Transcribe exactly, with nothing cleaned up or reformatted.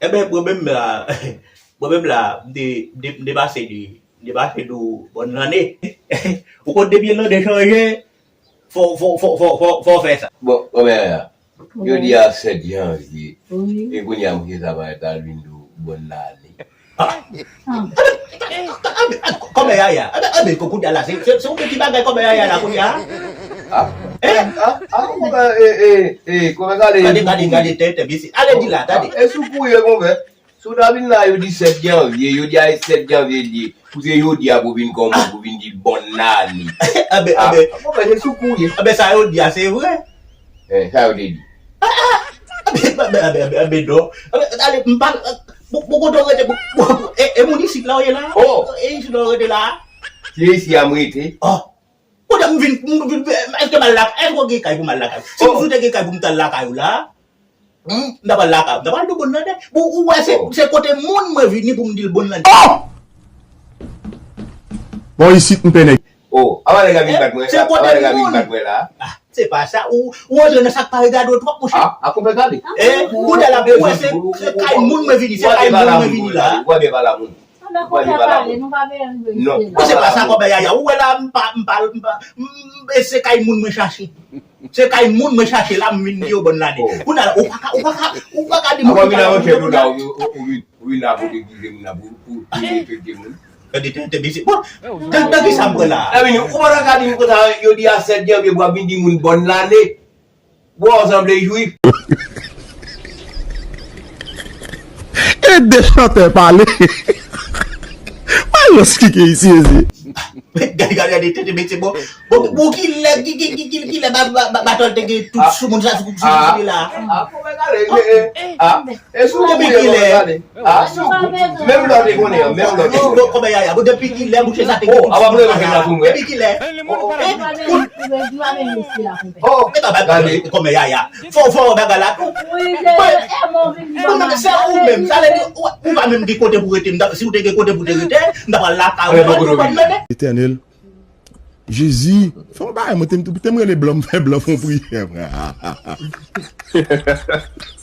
Enben, pwoblèm la, pwoblèm la, m te, m te, m te pase di, m te pase di w bòn lane. Ou konn depi lane chanje, fò, fò, fò, fò, fò, fò w fè sa. Bon, kòmè a, jodi a sèt janvye, e kounye a mouche sa parèt al vin di w bòn lane. Ah. Kòmè yaya, enben, enben, kounye a la, se, se, se yon ti bagay kòmè yaya la, kounye a. Ah, eh, ah, ah, kòmè, eh, eh, eh, kòmè gade. Gade, gade, gade, tè, tè, bisi. Ale di la, tande. E sou kou ye, kòmè. Si w ta vin la, yo di sèt janvye, yo di a e sèt janvye l ye. Pou se yo di a pou vin kòman, pou vin di bòn lane. Enben, enben. Kòmè, se sou kou ye. Enben, sa yo di a, se vre. Eh, sa yo te di. Enben, enben, enben, enben, non. Enben, ale, m pa, pou, pou kote w rete, pou, pou, e, e moun isit la w ye la? Oh. E isit la w rete la? Se isi a m rete. Oh. Kote m vin, m vin, èske m al lakay, èske w gen kay pou m al lakay? Si m, si w te gen kay pou m t al lakay ou la, hmm, m t ap al lakay ou, m t ap al dou bòn nan de. Ou, ou wè, se, se kote moun mwen vini pou m di l bòn nan de. Oh! Bon, isit m pè nèg. Oh, avan nèg la vin bat mwen, se kote moun. Avan nèg la vin bat mwen la. Ah, se pa sa. Ou, ou antre nan sa k pa regade w twòp, monchè. Ah, a konpè gade. Eh, kounye a la, ou wè, se, se kay moun mwen vini, se kay moun mwen vini la. Ou wè byen pale a moun. Pandan konpè pale, nou pa bezwen rive rive la. Non, se pa sa, kòmè yaya. Ou wè la, m pa, m pa, m pa, m, e se kay moun mwen chache. Se kay moun mwen chache la, m vin di yo bòn lane. Oh. Kounye a la, ou pa ka, ou pa ka, ou pa ka di moun. Avan vin avan chèf ou la, ou, ou, ou vin, ou vin la pou degize moun la, pou, pou, pou despekte moun. Gade, te, te, te, bon, te, te, ki sa m pran la? Sa vini, ou pa ka di m konsa, yo di a sèt janvye, pou ap vin di moun bòn lane. Bò w sanble jwif. E de chantè pale. Malos ki gen isi ezi. Gade, gade, gade, tete mesye, bon. Bon, bon, ki lè, ki, ki, ki, ki, ki lè ba, ba, ba, batòl te gen tout sou moun sa, sou, sou, sou la. Ah, kòmè gade, eh, eh, ah. E sou depi kilè? Ah, sou. Menm lè w te konnen an, menm lè w te konnen. Kòmè yaya, bon, depi kilè mouche sa te gen tout sou la? Depi kilè? Oh, oh, oh. Oh, gade. Kòmè yaya. Fò, fò bagay la tou. Mwen menm se ou menm. Sa vle di, ou, ou pa menm gen kote pou rete. M t ap, si w te gen kote pou te rete, m t ap al lakay ou. Etènèl, Jezi, fè yon bagay, mwen te, te m rele blan, m fè blan fè yon priyè, frè.